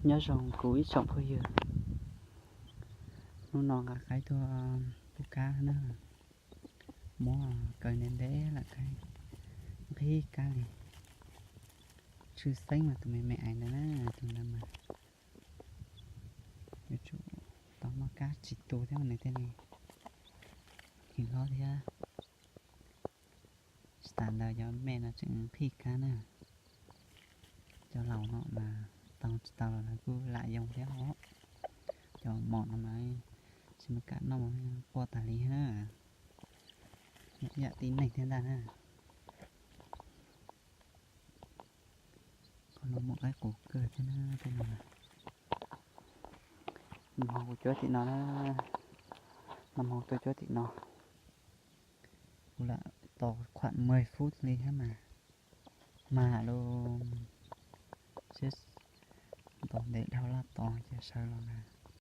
Nyob zoo kuv ib tsoom phooj ywg, hnub no nqa qaib tuaj pub kab na, muab kaw ntev ntev lam qaib nqhis kab li. Tshwj xeeb mas tus me me ais ntawd na, tus ntawd mas yuav tsum tau muaj kab tsis tu thiab mas nws thiaj li hlob thiab. Tsis tas ntawd cov me no tseem nqhis kab na. Cov laus no mas tau tsis tau los lawv kuj lam yoo thiab os. Cov mos no mas tsis muaj kam noj mas quaj tas li na. Yam tib neeg thiab ntag na. Qhov no muaj qaib qus kawg thiab na, tej no. Nag hmo kuv cuab tim no na, nag hmo tuaj cuab tim no, kuv lam tos khuam mười phút li thiab mas, mas lub sib ntaus ntev dhau laj tos ces sawv los na.